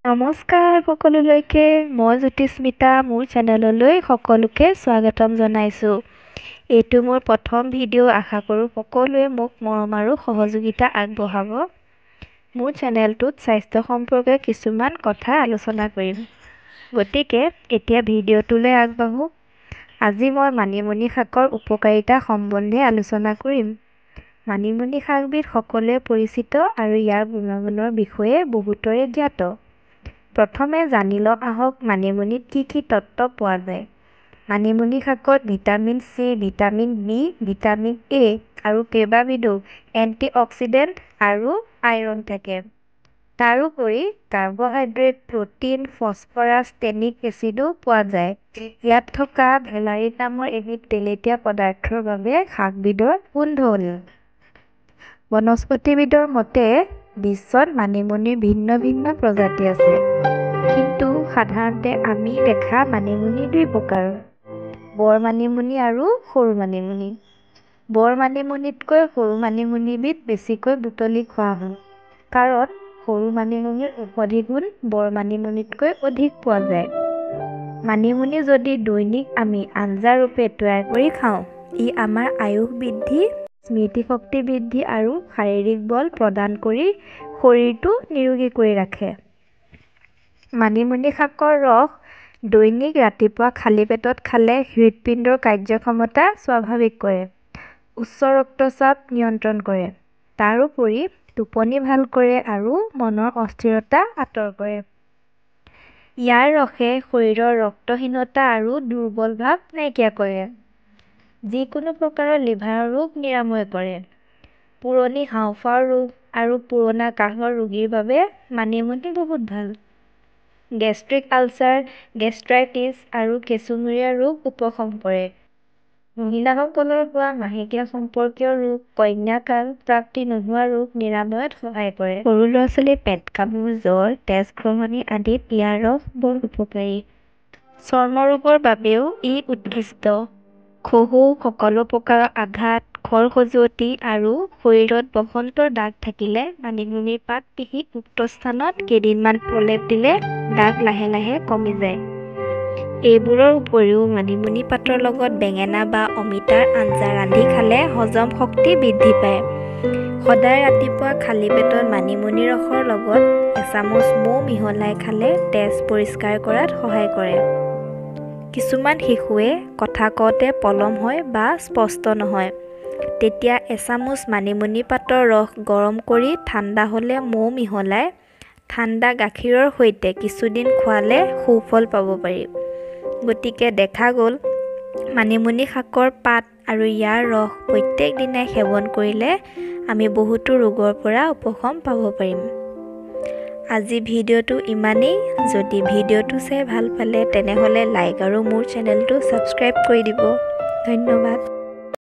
নমস্কাৰ সকলোলৈকে, মই জ্যোতিস্মিতা, মোৰ চেনেললৈ সকলোকে স্বাগতম জনাইছোঁ। এইটো মোৰ প্ৰথম ভিডিঅ'। আশা কৰোঁ সকলোৱে মোক মৰম আৰু সহযোগিতা আগবঢ়াব। মোৰ চেনেলটোত স্বাস্থ্য সম্পৰ্কীয় কিছুমান কথা আলোচনা কৰিম। গতিকে এতিয়া ভিডিঅ'টোলৈ আগবাঢ়োঁ। আজি মই মানিমুনি শাকৰ উপকাৰিতা সম্বন্ধে আলোচনা কৰিম। মানিমুনি শাকবিধ সকলোৱে পৰিচিত আৰু ইয়াৰ গুণাগুণৰ বিষয়ে বহুতৰে জ্ঞাত। প্ৰথমে জানি লওঁ আহক মানিমুনিত কি কি তত্ত্ব পোৱা যায়। মানিমুনি শাকত vitamin C, vitamin B, vitamin A আৰু কেইবাবিধো এণ্টিঅক্সিডেণ্ট আৰু আইৰণ থাকে। তাৰোপৰি কাৰ্বহাইড্ৰেট, প্ৰ'টিন, ফছফৰাছ, টেনিক এচিডো পোৱা যায়। ইয়াত থকা ভেলাৰিন নামৰ এবিধ তেলেতীয়া পদাৰ্থৰ বাবে শাকবিধৰ গোন্ধ ওলায়। বনস্পতিবিদৰ মতে বিশ্বত মানিমুনিৰ ভিন্ন ভিন্ন প্ৰজাতি আছে, কিন্তু সাধাৰণতে আমি দেখা মানিমুনি দুই প্ৰকাৰৰ, বৰ মানিমুনি আৰু সৰু মানিমুনি। বৰ মানিমুনিতকৈ সৰু মানিমুনিবিধ বেছিকৈ বুটলি খোৱা হয়, কাৰণ সৰু মানিমুনিৰ ঔষধি গুণ বৰ মানিমুনিতকৈ অধিক পোৱা যায়। মানিমুনি যদি দৈনিক আমি আঞ্জা ৰূপে তৈয়াৰ কৰি খাওঁ, ই আমাৰ আয়ুস বৃদ্ধি, স্মৃতিশক্তি বৃদ্ধি আৰু শাৰীৰিক বল প্ৰদান কৰি শৰীৰটো নিৰোগী কৰি ৰাখে। মানিমুনি শাকৰ ৰস দৈনিক ৰাতিপুৱা খালী পেটত খালে হৃদপিণ্ডৰ কাৰ্যক্ষমতা স্বাভাৱিক কৰে, উচ্চ ৰক্তচাপ নিয়ন্ত্ৰণ কৰে, তাৰোপৰি টোপনি ভাল কৰে আৰু মনৰ অস্থিৰতা আঁতৰ কৰে। ইয়াৰ ৰসে শৰীৰৰ ৰক্তহীনতা আৰু দুৰ্বল ভাৱ নাইকিয়া কৰে, যিকোনো প্ৰকাৰৰ লিভাৰৰ ৰোগ নিৰাময় কৰে। পুৰণি হাঁওফাঁওৰ ৰোগ আৰু পুৰণা কাহৰ ৰোগীৰ বাবে মানিমুনি বহুত ভাল। গেষ্ট্ৰিক আলচাৰ, গেষ্ট্ৰাইটিছ আৰু কেঁচুমূৰীয়া ৰোগ উপশম কৰে। মহিলাসকলৰ হোৱা মাহেকীয়া সম্পৰ্কীয় ৰোগ, কন্যাকাল প্ৰাপ্তি নোহোৱা ৰোগ নিৰাময়ত সহায় কৰে। সৰু ল'ৰা ছোৱালীৰ পেট কামোৰ, জ্বৰ, তেজ গ্ৰহণী আদিত ইয়াৰ ৰস বৰ উপকাৰী। চৰ্মৰোগৰ বাবেও ই উৎকৃষ্ট। খহু, সকলো প্ৰকাৰৰ আঘাত, খৰ খজুৱতি আৰু শৰীৰত বসন্তৰ দাগ থাকিলে মানিমুনিৰ পাত পিহি উক্ত স্থানত কেইদিনমান প্ৰলেপ দিলে দাগ লাহে লাহে কমি যায়। এইবোৰৰ উপৰিও মানিমুনি পাতৰ লগত বেঙেনা বা অমিতাৰ আঞ্জা ৰান্ধি খালে হজম শক্তি বৃদ্ধি পায়। সদায় ৰাতিপুৱা খালী পেটত মানিমুনি ৰসৰ লগত এচামুচ মৌ মিহলাই খালে তেজ পৰিষ্কাৰ কৰাত সহায় কৰে। কিছুমান শিশুৱে কথা কওঁতে পলম হয় বা স্পষ্ট নহয়, তেতিয়া এচামুচ মানিমুনি পাতৰ ৰস গৰম কৰি ঠাণ্ডা হ'লে মৌ মিহলাই ঠাণ্ডা গাখীৰৰ সৈতে কিছুদিন খোৱালে সুফল পাব পাৰি। গতিকে দেখা গ'ল মানিমুনি শাকৰ পাত আৰু ইয়াৰ ৰস প্ৰত্যেক দিনাই সেৱন কৰিলে আমি বহুতো ৰোগৰ পৰা উপশম পাব পাৰিম। আজি ভিডিঅ'টো ইমানেই। যদি ভিডিঅ'টো চাই ভাল পালে তেনেহ'লে লাইক আৰু মোৰ চেনেলটো ছাবস্ক্ৰাইব কৰি দিব। ধন্যবাদ।